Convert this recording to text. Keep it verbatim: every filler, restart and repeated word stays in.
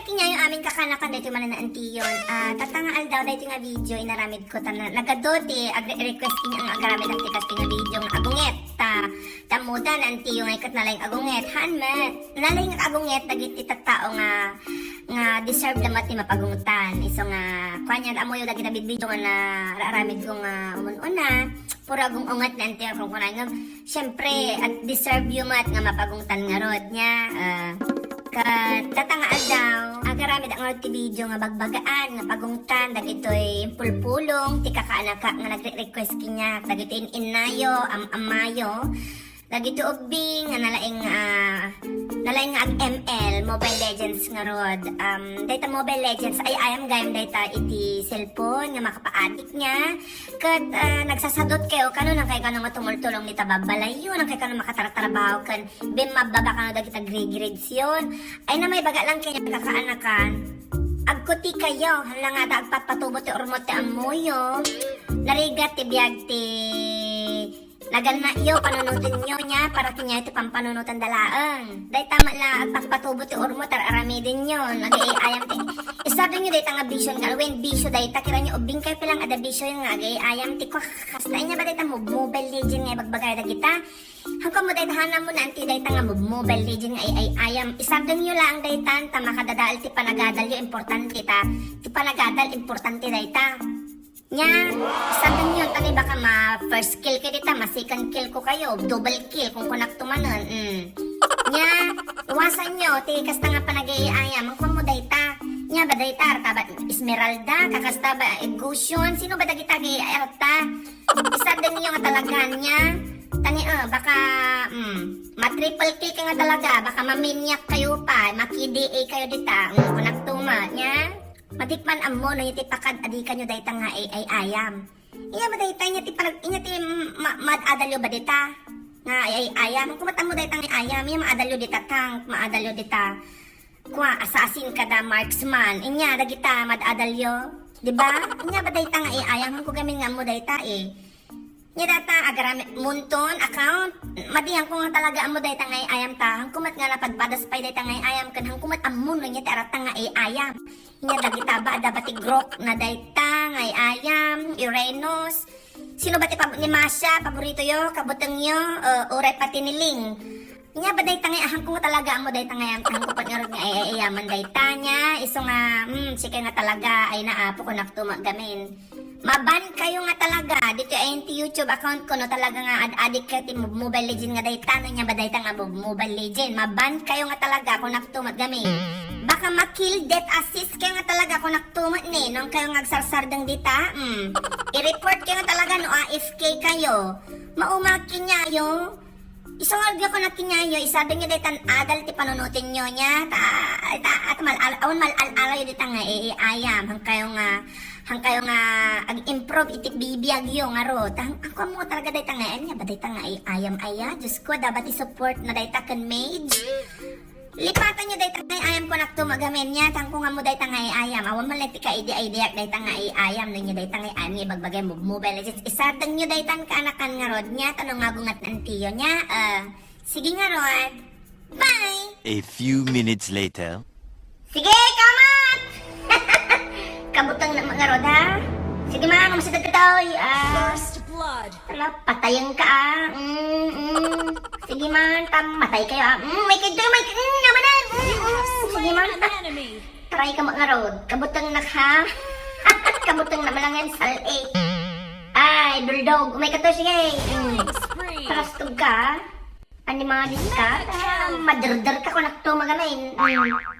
Kaniayo amin kakaanakan daytoy manen a antiyon. Ah, tatanga aldaw daytoy nga video inaramid ko ta na-, nagadu ti agre-request kaniak nga agaramid ti kastoy nga video nga agunget. Ta, tammuda na antiyo nga iket nalaing agunget. Haan met. Nalaing agunget dagiti tattao nga, nga deserve da met ti mapagungtan. Isu nga, kuan, ammoyo dagiti video nga nararamid ko nga umun-una. Puro agung-unget na antiyo, kunkunay ngem, siyempre, at deserve yo met nga mapagungtan ngarud nia. Ah, ket tatanga aldaw, agaramid ngarud ti video nga bagbagaan, nga pagungtan, dagitoy impulpulong, ti kakaanaka nga nagre-request kaniak, dagitoy in-innayo, am-ammayo, dagitoy ubbing, nga nalaing, ah, nalaing nga ag-M L, Mobile Legends ngarud. Um, dayta Mobile Legends, ay, ayam gayam dayta iti cellphone, nga makapaaddict nia. Ket, ah, nagsasadot kayo, kano nang kay kano nga tumultulong ita babbalayyo, nang kay kano makatartrabaho ken bimmabbaba kano dagita grade-grades yon. Ay na maibaga lang kaniak kakaanakan. Agkuti kayo, hala nga da agpatpatubo ti urmo ti ammoyo. Narigat ti biag ti nagannayo, panunotenyo nia, para kaniayo ti pampanunoten da laeng. Dayta met la agpatpatubo ti urmo, tar-aramidenyo, nag-iayam ti. Isardengyo dayta nga bisyo nga, wen bisyo dayta, kiranyo ubbing kayo pilang adda bisyo nga ag-iayam ti kua-, kasta nia ba dayta mo-, Mobile Legend nga ibagbagay dagita? Hangko mo dayta hanam mo nanti dayta nga mo-, Mobile Legend nga ay, ay, ayam. Isardengyo laeng daytan, ta makadadael ti panagadalyo, importante ta. Ti panagadal, importante dayta. Nia, isardengyo, tani baka ma-first kill kayo dita, ma-second kill ko kayo, double kill, kunkunak to manen, mm. Nia, iwasanyo, ti kasta nga panag-iayam, kunkuan mo dayta. Nia ba dayta, arta ba Esmeralda, kakasta ba Gusion, sino ba dagita kay arta? Isardengyo nga talaga, nia. Tani, eh, baka, mm, ma-triple kill kayo nga talaga, baka maminyak kayo pa, ma-K D A kayo dita, mm, kunnak to manen, nia. Madi man ammo no iti pakad-adikanyo dayta nga ay, ay, ayam. Iya ba dayta, inya ti panag-, inya ti ma-, mad-adalyo ba dita? Nga ay, ay, ayam. Hangko met ammo dayta nga ay, ayam. Iya maadalyo dita tank, maadalyo dita. Kua, assassin kada marksman. Inya, dagita, mad-adalyo. Di ba? Inya ba dayta nga ay, ayam? Hangko gamin nga ammo dayta eh. Nia data, agarami, Munton, account. Madi, hangko nga talaga ammo dayta nga ay-ayam ta. Hangko met nga napadpadas pay dayta nga ay-ayam, ken hangko met ammo no nia ti arata nga ay-ayam. Nia dagita ba, adda ba ti Grok na dayta nga ay-ayam, Uranus. Sino ba ti pab-, ni Masha, paborito yo, kabuteng yo, eh, uray pati ni Ling. Nia ba dayta nga, hangko nga talaga ammo dayta nga ay-ayam, hangko pay ngarud nga ay-ayaman dayta nia, isu nga, hmm, sika nga talaga, ay naapo ko nakto gamin. Maban kayo nga talaga, ditoy ay ti YouTube account ko, no, talaga nga ad-, addict kayo ti Mo-, Mobile Legend nga dayta, no, nia ba dayta nga Mo-, Mobile Legend. Maban kayo nga talaga, kunnak to met gamin. Baka ma-kill death assist kayo nga talaga, kunnak to met ni, no, kayo nga agsarsardeng dita, hmm. I-report kayo nga talaga, no, A F K kayo. Maumag kaniayo. Isungaryo ko na kaniayo, isardengyo daytan adal ti panunotenyo nia, ta, ta, at mal-, al-, awan mal-al-alayo dita nga i-, i-ayam, hangkayo nga, hangkayo nga ag-improve iti bibiagyo ngarud. Ta, hang-, hangko ammo talaga dayta nga, ania ba dayta nga i-ayam aya? Diyos ko, adda ba ti support na dayta ken mage? Lipatanyo dayta nga i-ayam kunnak to gamin nia, ta hangko nga ammo dayta nga i-ayam. Awan man lang ti ka-idea-ideak dayta nga i-ayam, no nia dayta nga i-ayam nga ibagbagay mo Mobile Legends. Isardengyo daytan kaanakan ngarud nia, ta no nga agunget antiyo nia, ah, Sige ngarud. Bye! A few minutes later. Sige, kamat! Kabuteng na ngarud, ha? Sige, ma, kamusta ka, Toy? Ah, First blood. Ala, patayan ka, ah. Mm, mm. Sige, man, tam, matay kayo, ah. Mm, may kidto, may kidto, mm, naman, ah. Mm, mm. Sige, man. Try ka, ma, ngarud. Kabuteng na, ha? Kabuteng na, malangan, sal, eh. Ay, duldog. Umay ka to, sige. Mm. Killing spree. Tarastog ka, ah. Animalis ka? Ah, maderder ka, kunnak to, magamin. Mm.